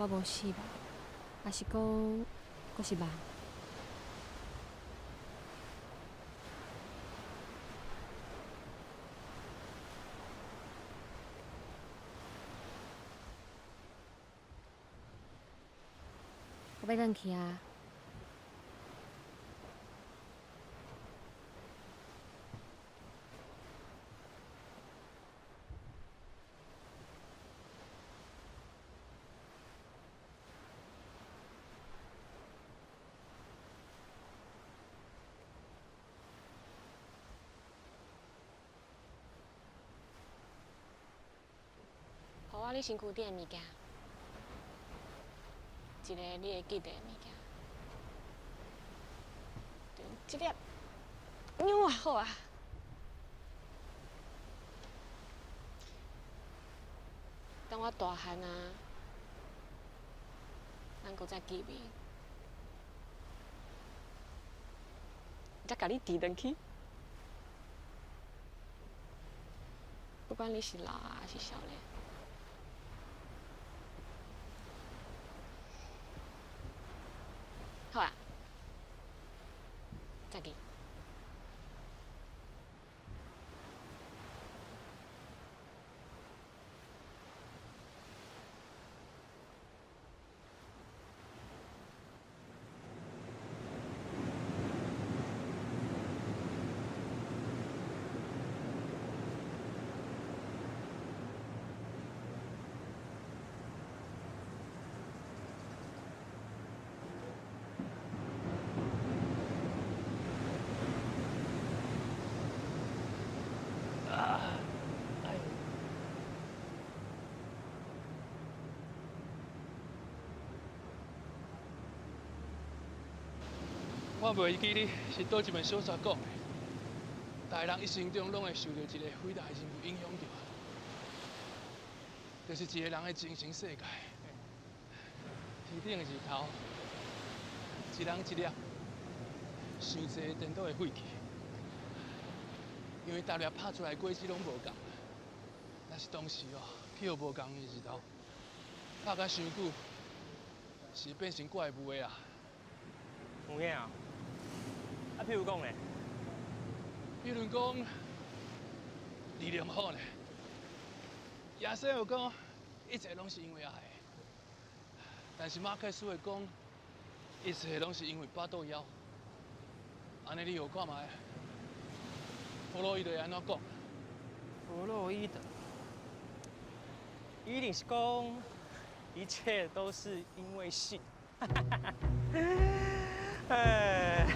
我无死吧？抑是讲，阁是梦？我欲转去啊！予我你身躯顶的物件，一个你会记得的物件。这粒，妞啊，好啊。等我大汉啊，咱阁再见面，才共你提转去。不管你是老啊，抑是少年。好啊，再见。我袂記得是佗一本小說講的，大人一生中攏會受著一個偉大的人物影響著，就是一個人的精神世界。天頂的日頭，一人一粒，傷濟顛倒會廢去，因為逐粒拍出來果子攏無仝。若是當時哦，去予無仝的日頭拍甲傷久，是變成怪物的啦。有影啊？啊，譬如講咧？比如講，李良好呢？耶穌有講，一切攏是因為愛。但是馬克思會講，一切攏是因為腹肚枵。按呢你有看覓？弗洛伊德會按怎講？弗洛伊德，一定是講，一切都是因為性。哎。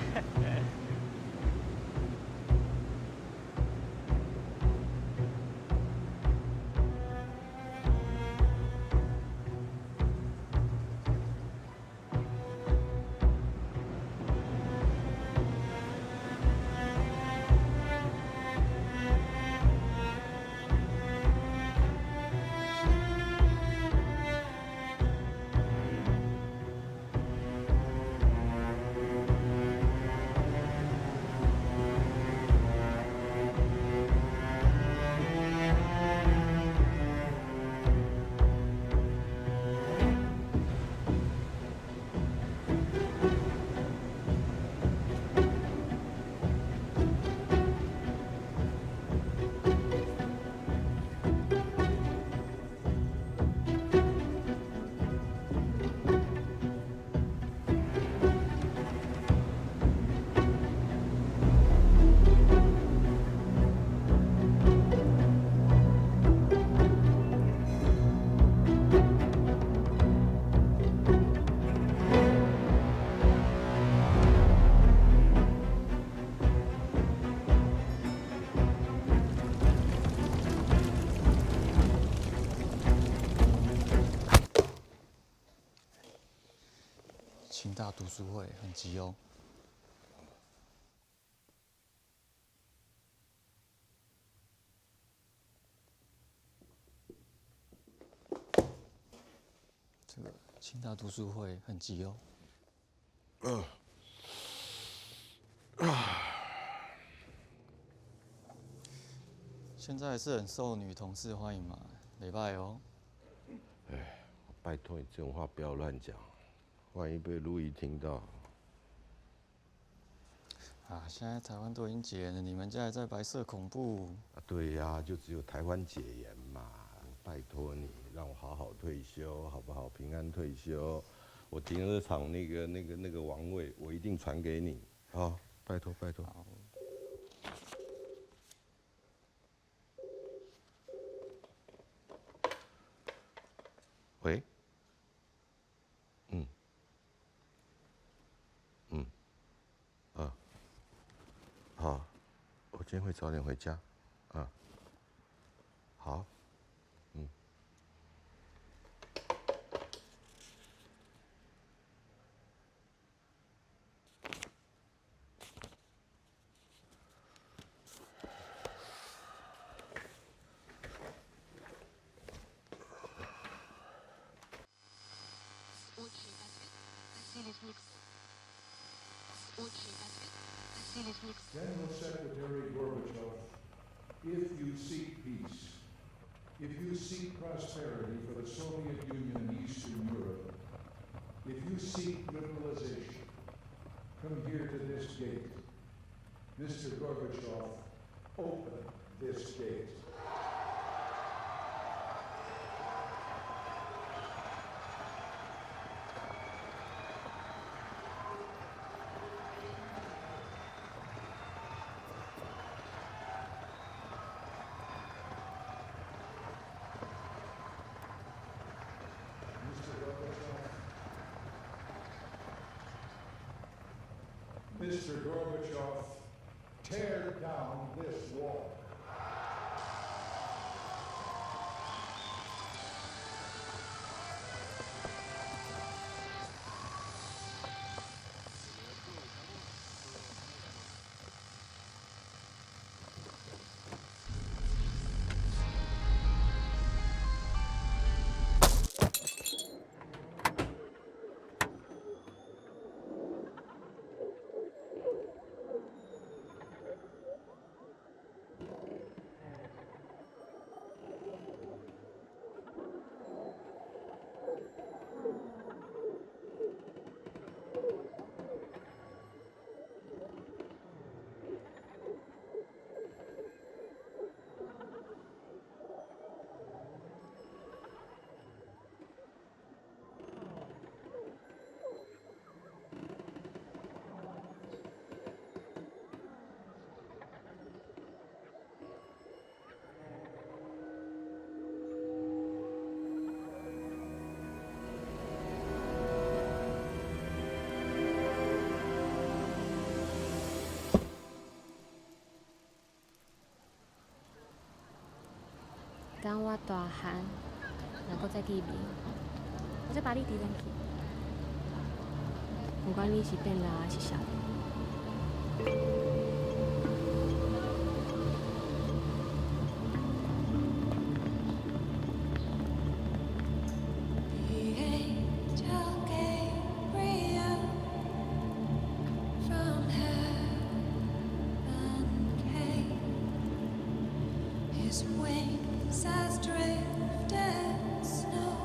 清大讀書會很急哦。這個清大讀書會很急哦。現在還是很受女同事歡迎嘛，禮拜哦。哎，拜託你這種話不要亂講。萬一被路易聽到，啊！現在台灣都已經解嚴了，你們家還在白色恐怖？啊，對呀，就只有台灣解嚴嘛。拜託你，讓我好好退休，好不好？平安退休，我停車場那個王位，我一定傳給你。好，拜託拜託。喂。好，我今天會早點回家，啊，好，嗯。 General Secretary Gorbachev, if you seek peace, if you seek prosperity for the Soviet Union and Eastern Europe, if you seek liberalization, come here to this gate. Mr. Gorbachev, open this gate. Mr. Gorbachev, tear down this wall. 工我大漢，若閣再見面，我才把你提轉去。毋管你是變老抑是少年。 The angel Gabriel from heaven came, his wings as drifted snow,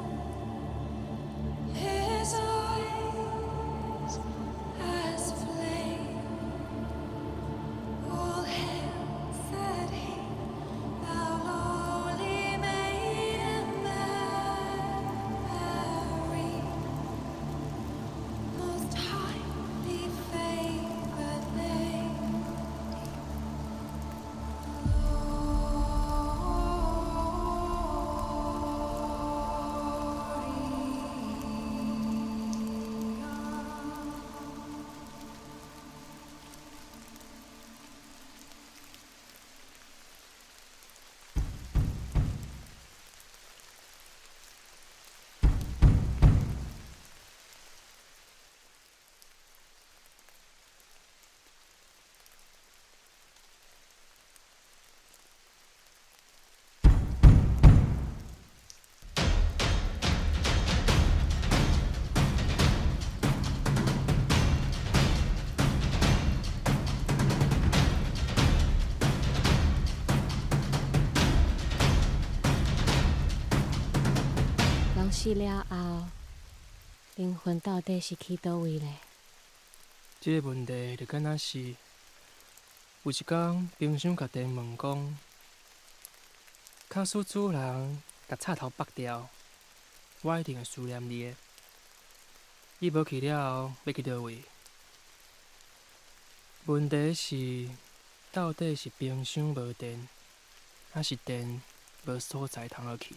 his eyes as flame. All hail, said he, thou lowly maiden Mary, most highly favored lady. 人死了後，靈魂到底是去佗位咧？這个問題就敢若是有一工冰箱共電問講，假使主人共插頭縛掉，我一定會思念你的。你無去了後，欲去佗位？問題是，到底是冰箱無電，抑是電無所在通好去？